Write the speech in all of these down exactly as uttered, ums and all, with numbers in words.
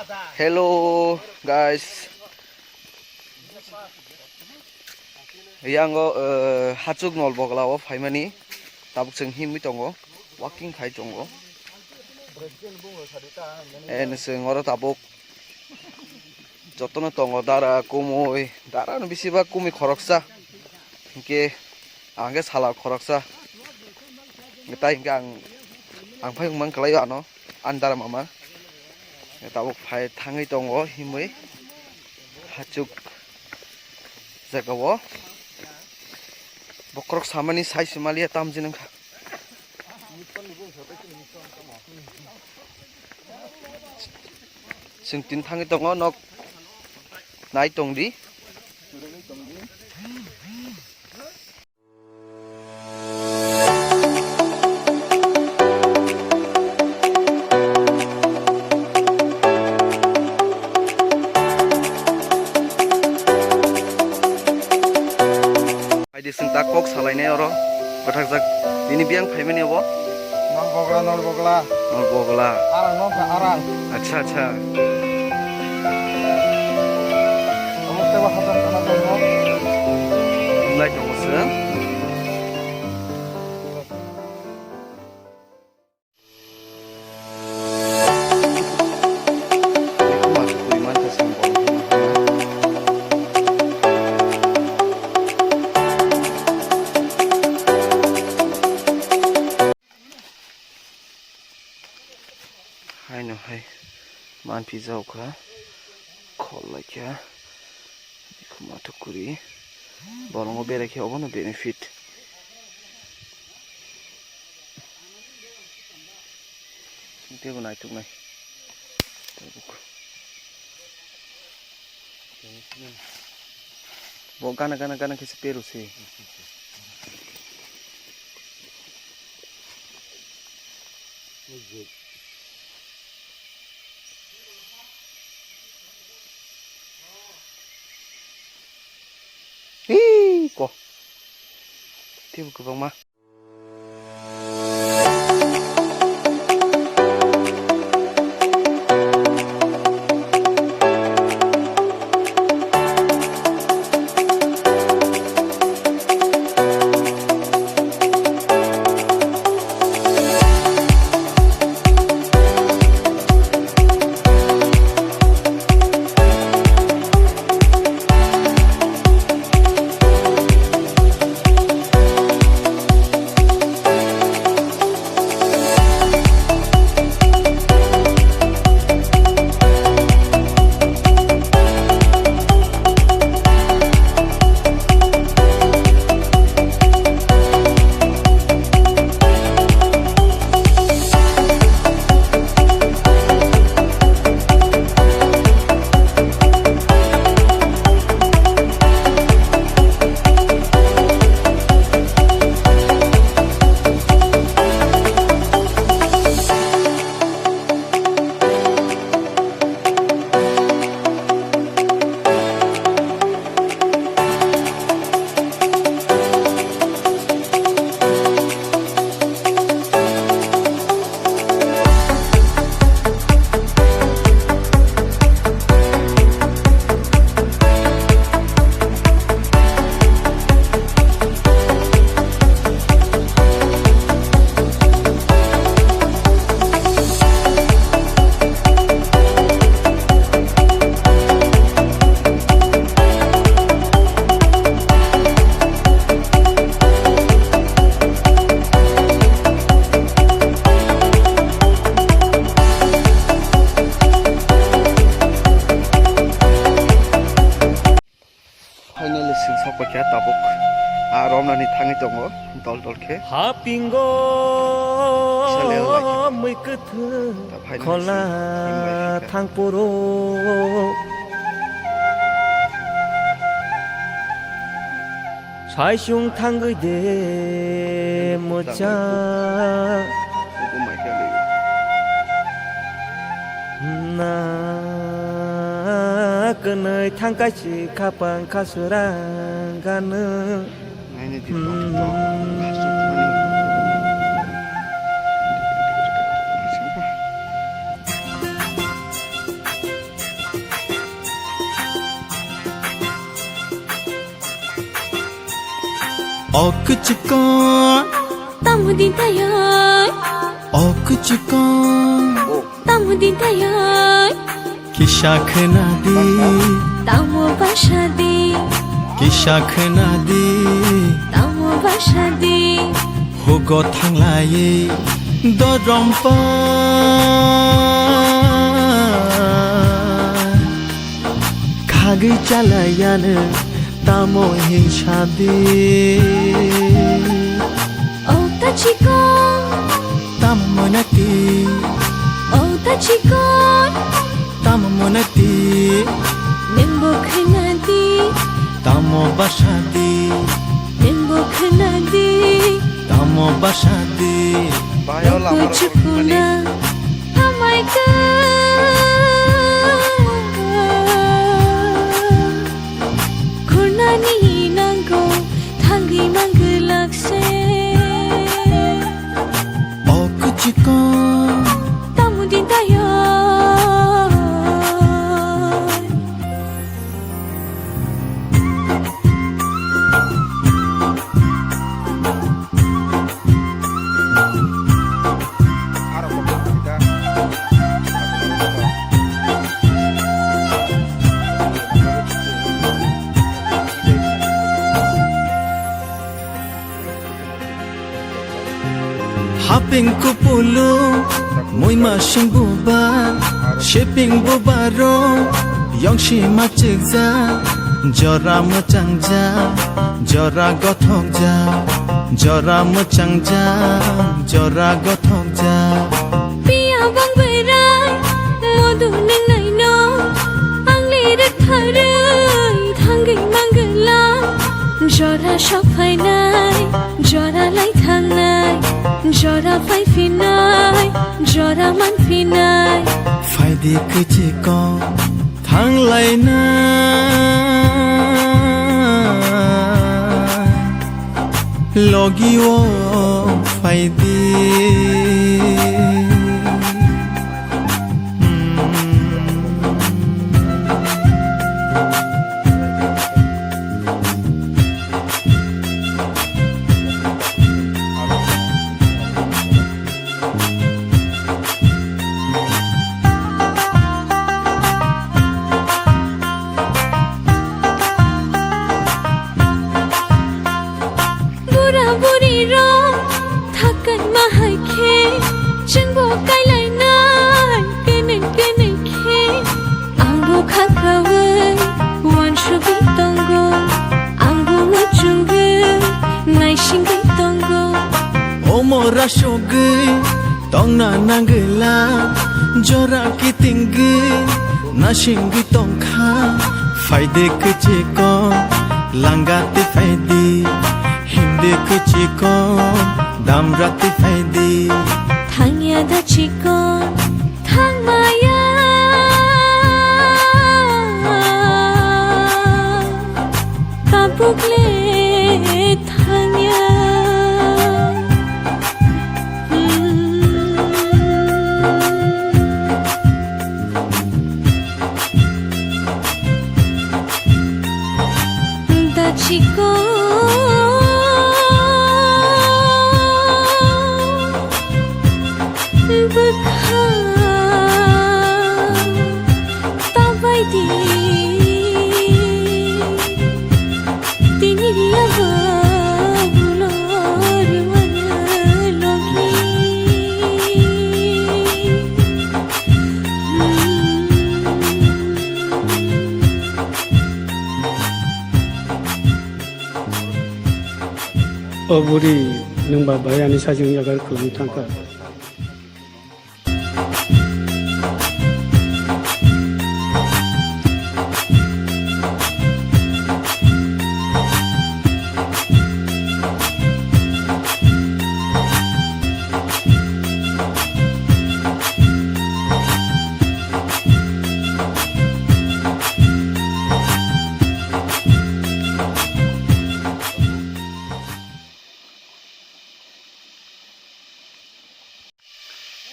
Hello guys. Yango, eh, Hachuk Nolbogla o phaimani tabuk chwng himwi tongo, walking khai tongo. En chwng oro tabuk jotono tongo dara, kumui, dara no bisi ba kumui khoroksa. Hinkhe ang khe sala khoroksa. Tai hinkhe ang, ang phai wngmang kwlai ano, ani dara mama. Tabuk phai thangwi tongo himwi Hachuk jaga o. Bokhorok samani sai se maliya tamjin wngkha. Chwng tini thangwi tongo, nok nai tongdi. Hai di, chwng ta kok salainai oro, kwthajak. Nini biyang phaimani obo? Nol bogla, nol bogla. Nol bogla. Arang no kha, arang. Acha, acha. Omo tebo hajar kana tongo. Wngbai tongo chwng. Haino hai manphi jao kha, khol lai kha, khuma thukuri, bolongo berai khe obono benefit. Tei bo naituknai. Bo gana gana gana khe se pero se. Hii, ko. Tei bo kwbangma. Finally, sing sokpakya tabuk. Ah, romnani thangwi tongo, dol dol khe. Hapingo Sale wngbai khe. Mui kwthwng Ta finally khola sing thangbai khe. Thangphuru. Saisung thangwi de mucha. Ubu mai khe le. Na kwnwi thangkai si khapang khasurang ganu. Naini di tong tong. Asuk mani. O kwchikon. Tamo din tayoi. O kwchikon. Tamo din tayoi. Kisa khna di. Tamo basa di. Kisa khna di. Tamo basa di. Hugo thanglai dorompa. Khagwi chalaiya nwng tamo hinsa di. O ta chikon. Tamo mwnati. O ta chikon. Tamo mwnati. Nwng bo khna di. Tamo basa di. Nwng bo khna di. Tamo basa di. Bahai o lama rok chukuna. Hamai ka. Khurnani nango thangwi mangwlak se. O kwchikon. Tamo din tayoi. Haping kupulu, muima sing buba, shiping bubaro, yongsi machikja, jora mwchangja, jora gothokja, jora mwchangja, jora gothokja. Piya bang berai, modu neng naino, ang lirik tharwi, thangwi mangwlak. Jora sok phainai, jora lai thangnai, jora phai phinai, jora man phinai. Phaidi kwchikon thanglainai, logi o phaidi. Bura buri rok thakai ma hai khe, chwngbo kailainai kene kene khe. Angbo khakaui uansugwi tongo, angbo muchungwi naisingwi tongo. Omo rasugwi tongna nangwla, jora kitingwi nasingwi tongkha. Phaidi kwchikon, langa twi phaidi, hindi kwchikon, damra twi phaidi. Thangya da chikon, thangmaya, tabuk le thangya. Dachiko bwkha tabai di. Tini riya ba ulo rwmani logi. O buri, nwng ba bai ani sajwk yagar kwlwng thangkha.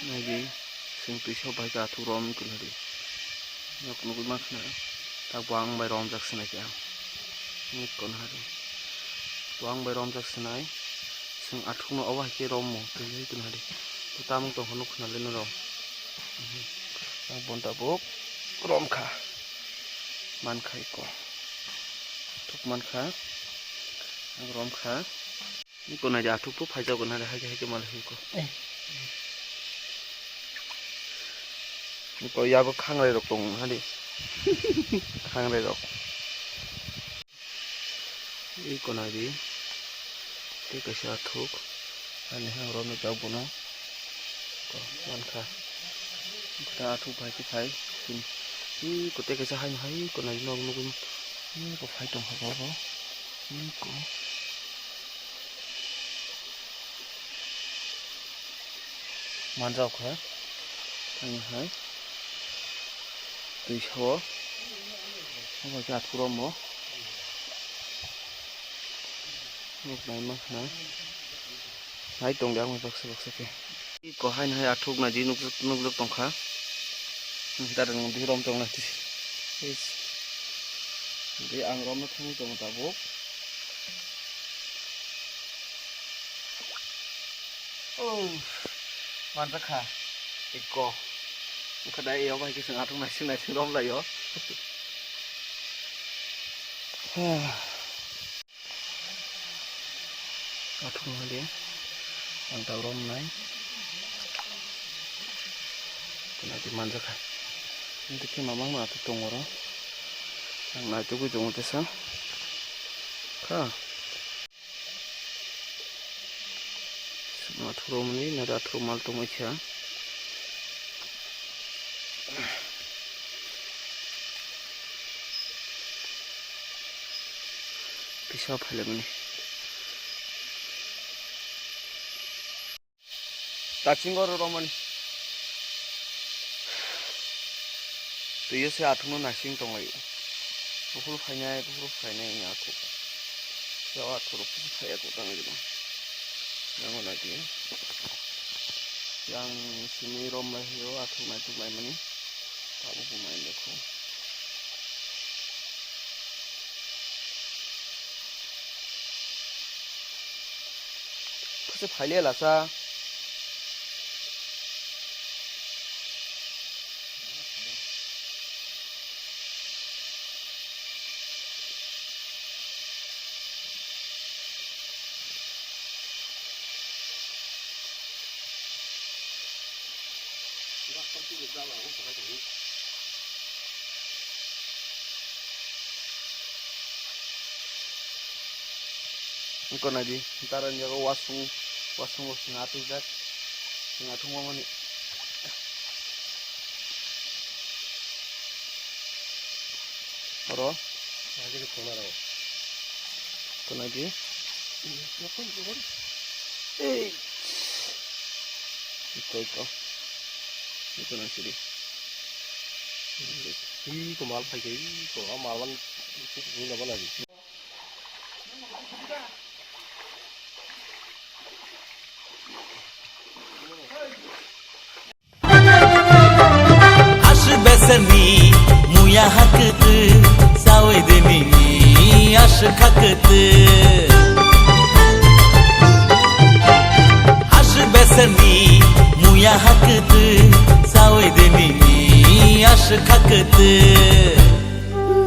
Nai di, chwng twisa bai khe athuk romwi kwlai di. Nok nugwi mankha na, tak bo ang bai romjak se nai khe ang. Nok kono hari. To ang bai romjak sinai. Chwng athukno obo hai khe rommo twi twi tongha di. To tamung tongkha nuk khna le norok. Ang bon tabuk romkha. Mankha iko. Thuk mankha. Ang romkha. Iko nai athuk phu phaijago nai hai khe hai khe mal hai iko. Iko yago khangrai rok tong hadi. Khangrai rok. Iko nai di. Tei kaisa athuk. Ani hang romjak bono. Ko mankha. Kota athuk phai khe phai. Iko tei kaisa hai hai iko nai nok nugwi. Iko phai tongkha bo. Iko. Manjak kha. Ani hai. Twi sao. Obo khe athuk rommo. Nuk nai ma khna. Nai tong di ang baksa baksa khe. Iko hai nai athuk nai di nukjak, nukjak tongkha. Darang di rom tong nai di. Is. Di ang romno thangwi tongo tabuk. Oh. Manjakha. Iko. Wngkha dai, eo bai khe chwng athuk naising naising romlaio. Athuk nang di. Ang ta romnai. Tuna di manjakha. Hindi khe mamang ma athuk tongo ro. Ang naitugwi tongo tesa. Kha. Athurumni nada athuru mal tongwi kha. Pisa phailaimani. Taksingo oro romani. Twiyo se athukno naising tonglaio. Buphuru phainai, buphuru phainai wngya athuk. Yago athurok kisa phaiya kok tangwi rwma. Yango naidi. Yang simi rom bai phio athuk naituk laimani. Tabuk bo mai lekho. Kose phaile lasa. Wngkha naidi, darani yago wasung, wasung bo swnga twijak, swnga thwngmani. Oro. Agini kona rao. Kona di. Ei. Iko, iko. Iko na sidi. Iko mal phai kai, iko mal ban. Iko na bana di. Aswk beseni muya hakutwk, sawi dini aswk hakutwk. Aswk beseni muya hakutwk, sawi dini aswk hakutwk.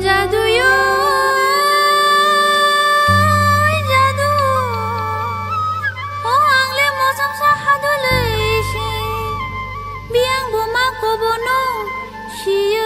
Jadu yo, jadu. O ang le mosam sa hadu le se. Biang bo ma kobono si.